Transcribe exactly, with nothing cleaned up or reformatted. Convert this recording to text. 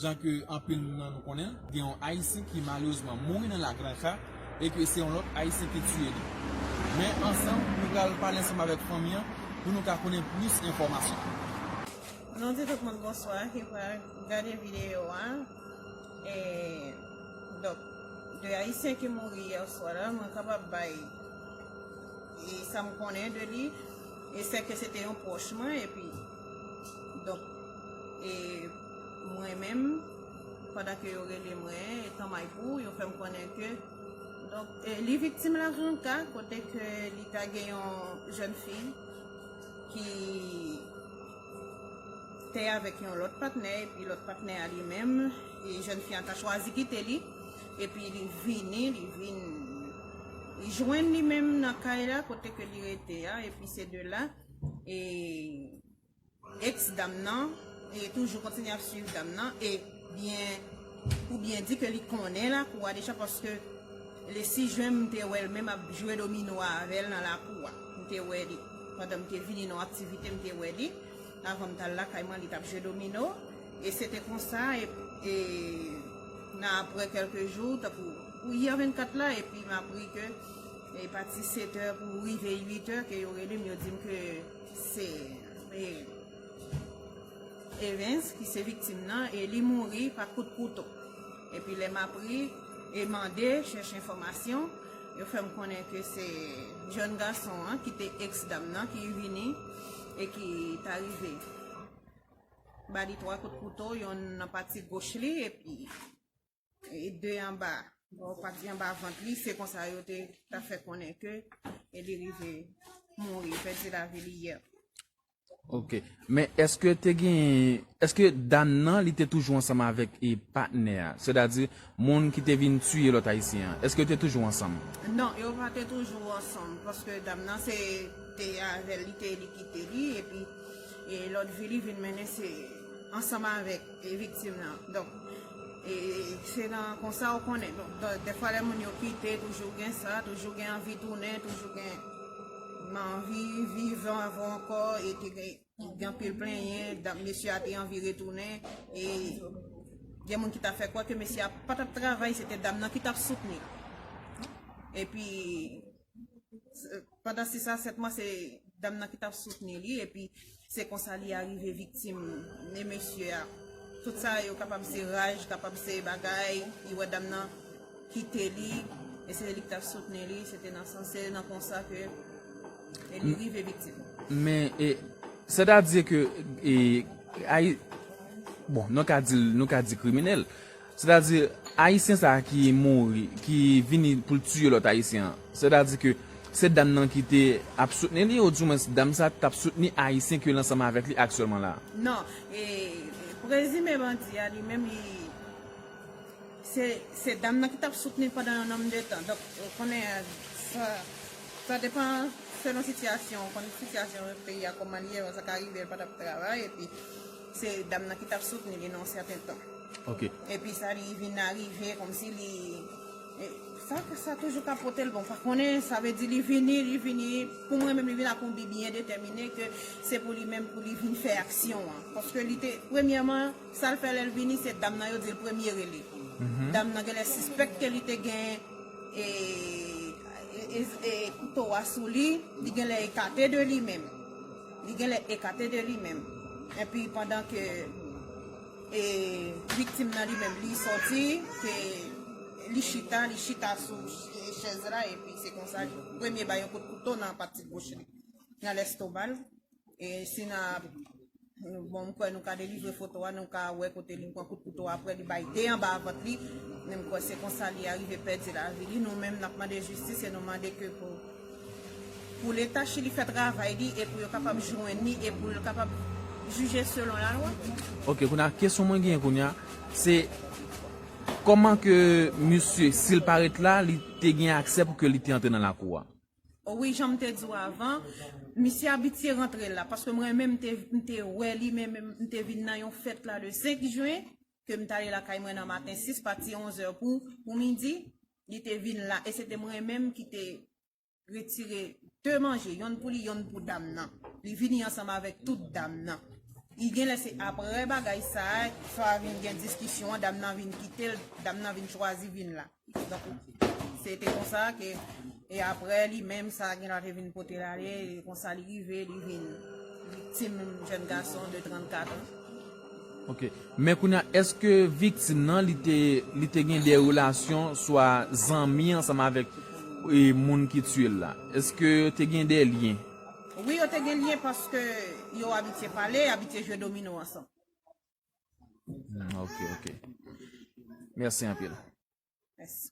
Jan ke anpil nan nou konnen, gen yon Ayisyen ki malerezman mouri nan Lagranka e ke se yon lòt Ayisyen ki tiye li. Men ansanm, nou pral pale ansanm avèk fanmi an pou nou ka konnen plis enfòmasyon. Nou di tout moun bonswa ki pral gade videyo a. E, donk, de Ayisyen ki mouri yè swa la, mwen kapab bay e sa m konnen de li, e se ke se te yon pwòch mwen, epi, donk, e mwen menm, pandan ke yo rele mwen, etan Maypou, yo fè m konnen ke, donk, e li viktim Lagranka, kote ke li ta gen yon jèn fi ki te avèk yon lòt patnè, epi lòt patnè a li menm, e jèn fi an ta chwazi kite li, epi li vini, li vin, li jwenn li menm nan kay la, kote ke li rete a, epi se de la, e eks dam nan, e toujou kontinye ap swiv dam nan, e byen, pou byen di ke li konnen lakou a deja, paske le sis jen, m te wè l menm ap jwe domino avè l nan lakou a. M te wè li pandan m te vini nan aktivite, m te wè li. Avan m t al lakay mwen, li t ap jwe domino. E se te konsa, e, e nan apre kèlke jou, tankou pou yè vennkat la, epi m apri ke e pati setè pou rive uitè, ke yo rele m, yo di m ke se e, Evens ki se viktim nan, e li mouri pa kout kouto. Epi lè m apri e mande, chèche enfòmasyon, yo fè m konnen ke se jèn gason an ki te eks dam nan ki vini e ki ta rive ba li twa kout kouto, yonn nan pati goch li, epi e de anba, bon, pati anba vant li, se konsa yo te ta fè konnen ke e li rive mouri, pèdi lavi li yè. Ok. Men èske te gen, èske dam nan li te toujou ansanm avèk e patnè a? Sètadi moun ki te vin tiye lòt ayisyen an, èske yo te toujou ansanm? Non, yo pa te toujou ansanm, paske dam nan se te avè l, li te, li kite li, epi e lòt vi li vin mennen se ansanm avèk e viktim nan. Donk, e se nan konsa ou konnen. Donk, dèfwa lè moun yo kite, toujou gen sa, toujou gen anvi tounen, toujou gen m anvi viv avan ankò, e te gen gen anpil plenyen, mesye a te anvi retounen, e gen moun ki ta fè kwè ke mesye a pa t ap travay, se te dam nan ki t ap soutni l. Epi, pandan sis a sèt mwa, se dam nan ki t ap soutni li, epi se konsa li arive viktim de mesye a. Tout sa yo kapab se raj, kapab se bagay, li wè dam nan kite li, e se li ki t ap soutni li, se te nan sans, se nan konsa ke e li rive viktim. Men, e, sètadi ke, e, ay, bon, nou ka di, nou ka di kriminèl. Sètadi, ayisyen sa ki mouri, ki vini pou l tiye lòt ayisyen an. Sètadi ke se dam nan ki te ap soutni li, oudimwens dam sa t ap soutni ayisyen ke l ansanm avèk li aktyèlman la. Non, e, prezime bandi a li menm, li, se, se dam nan ki t ap soutni l pandan yon nonm de tan. Donk, ou konnen, sa, sa depan selon sitiyasyon, ou konnen sitiyasyon peyi a kòman li ye, sa ka rive l pa t ap travay, epi se dam nan ki t ap soutni li nan yon sèten tan. Ok. Epi sa li vin arive kòmsi li, e, sa, sa toujou ka pote l bon. Pa konnen, sa vle di li vini, li vini, pou mwen menm li vin ak yon bi byen detèmine ke se pou li menm pou li vin fè aksyon an. Paske li te, premyèman, sa l fè lè l vini, se dam nan yo di l premye rele. Dam nan genlè sispèk ke li te gen e, e, e, e kouto a sou li, li genlè ekate de li menm. Li genlè ekate de li menm. Epi pandan ke e, viktim nan li menm, li sòti, ke li chita, li chita sou chèz la, epi se konsa, premye bay yon kout kouto nan pati goch li, nan lèstomak l. E si n a, bon, m kwè nou ka delivre foto a, nou ka wè kote li pran kout kouto, apre li bay de anba vant li. Men m kwè se konsa li arive pèdi lavi li. Nou menm, n ap mande jistis e nou mande ke pou, pou Leta Chili fè travay li e pou yo kapab jwenn li e pou l kapab jije selon lalwa. Ok, kounye a, kesyon mwen genyen kounye a, se kòman ke misye, si l parèt la, li te gen aksè pou ke li te antre nan lakou a? Wi, jan m te di w avan, misye abitye rantre la, paske mwen menm, m te, m te wè li, men, men m te vin nan yon fèt la le senk jen, ke m t ale lakay mwen nan maten sis, pati onzè pou, pou midi, li te vin la, e se te mwen menm ki te retire de manje, yonn pou li, yonn pou dam nan. Li vini ansanm avèk tout dam nan. Li gen lè se apre bagay sa a, sa vin gen diskisyon an, dam nan vin kite l, dam nan vin chwazi vin la. Donk, se te konsa ke, e apre li menm, sa gen la te vin pote l ale, e konsa li rive, li vin viktim jèn gason de trannkat an. Ok. Men kounye a, èske viktim nan, li te, li te gen de relasyon, swa zanmi ansanm avèk e, moun ki tiye l la? Èske te gen de lyen? Wi, yo te gen lyen paske yo abitye pale, abitye jwe domino ansanm. Hmm, ok, ok. Mèsi anpil. Mèsi.